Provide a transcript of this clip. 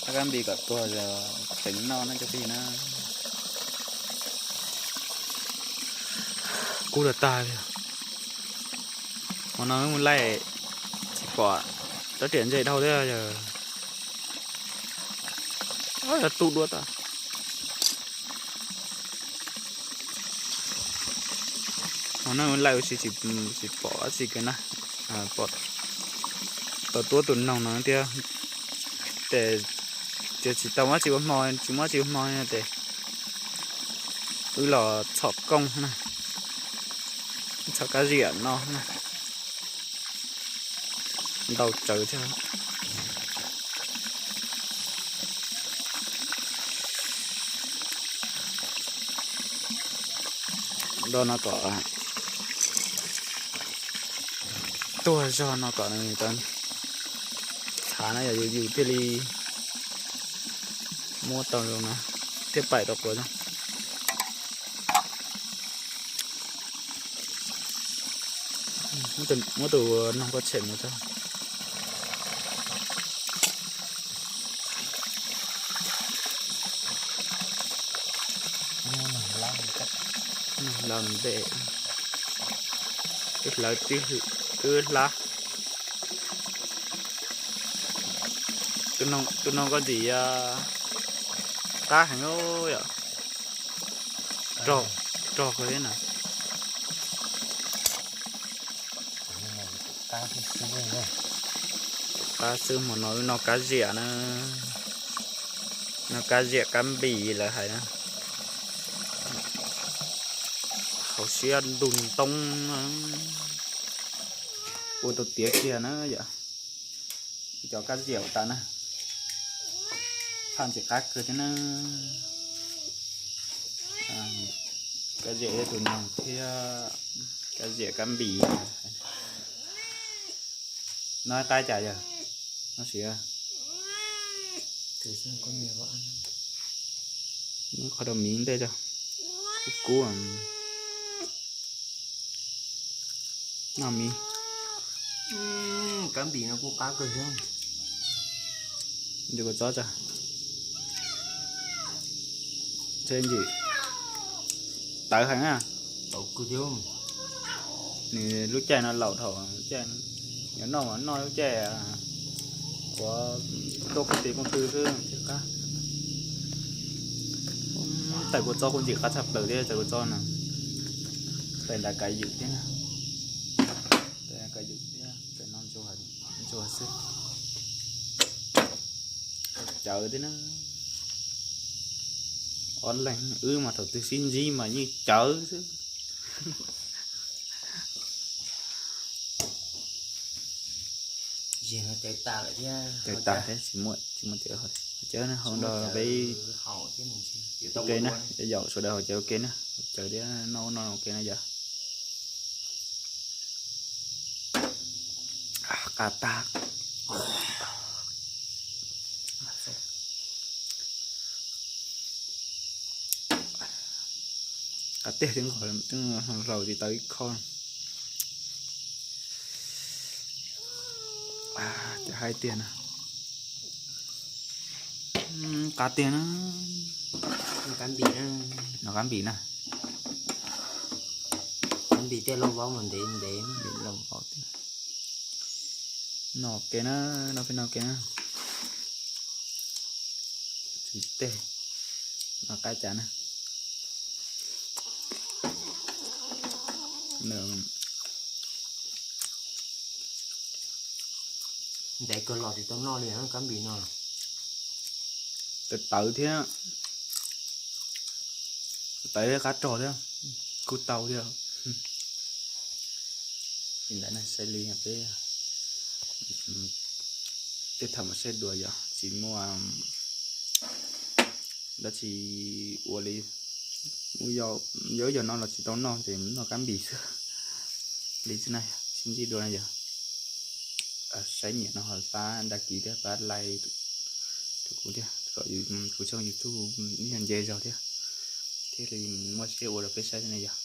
Kab npis kom tuag, tseem noj no cov phooj ywg na. Kub lawm tag li. Hmo no laij tsis pom rab riam ntse dhau thiab yog, yog tu dua tas. Hmo no laij ua si tsis pom dab tsi kiag na. Pom tau tuab tus noog no thiab, tes tsis tau muab tsi ua hmo, tsis muab tsi ua hmo tes wb los txhom kooj na, txhom kab ziam no na. Ntau tsawv thiab. Do no kom tuag zog no kom nws txhav na yog yus thiaj li muab tau zoo na, thiaj paim tau quav zoo. Muab tus noog koj tshem mus tso. Noog laus ntev, twb hlawv twb hlab. Tus noog koj ntxim qab heev yom. Rog kawg thiab na. Qab xwb, hmo no wb noj kab ziam na, noj kab ziam kab npis lawv hais na. Hauv siab ntuj ntoob, ua tau tiav kiag na yom. Cov kab ziam tas na, phaj ntxim qab kawg thiab na. Kab ziam tus noog thiab kab ziam kab npis. No qab cas yog? No siv, nws qhov rau miv ntej tso. Kub kub. No miv. Kab npis no kuj qab kawg thiab. Ncu kua txob tso. Ntxim tawv heev na. Nws lub caij no laus dhau, caij yuav noj mas noj lub caij uas tuaj koom tis koom tw xwb thiaj qab. Tawm kua txob kuj ntxim qab tshaj plaws thiab, tawm kua txob no. Pem nram kav ywm thiab na. Pem kav ywm thiab, pem no ntsuag xwb. Cawv thiab na. Ob leeg wb mas thaum twg sib ntsib mas yeej cawv xwb. Cawv tas thiab, tsis muaj, tsis muaj cawv, cawv na hau nrog peb ua ke na, yaum sawv daws haus cawv ua ke na, haus cawv thiab noj ub noj no ua ke na yom. Qab tag. Qab tiag, twb nqos, twb hlau tsis tau ib khob. Ces hais tiag na. Qab tiag na. Kab npis na. No kab npis na. Kab npis tej lauj vaub mas ntev ntev. Lauj vaub tiag. No ke na, no peb no ke na. Tsis teg, no qab cas na. Ntev kawg los tsis tau noj li kab npis no. Tawv tawv thiab, tawv thiab qab rog thiab, kuj tau thiab. Li ntawd na, saib li peb tej thaum mus saib dua yog tsis muaj dab tsi ua li. Yog yog no los tsis tau noj ces noj kab npis xwb. Li xwb na, sib ntsib dua na yog saib nyiam no ho pab đăng ký thiab pab like rau kuv thiab, kom kuv tshooj YouTube ib yog nce zog thiab, thiaj li muaj siab ua rau peb saib na yog.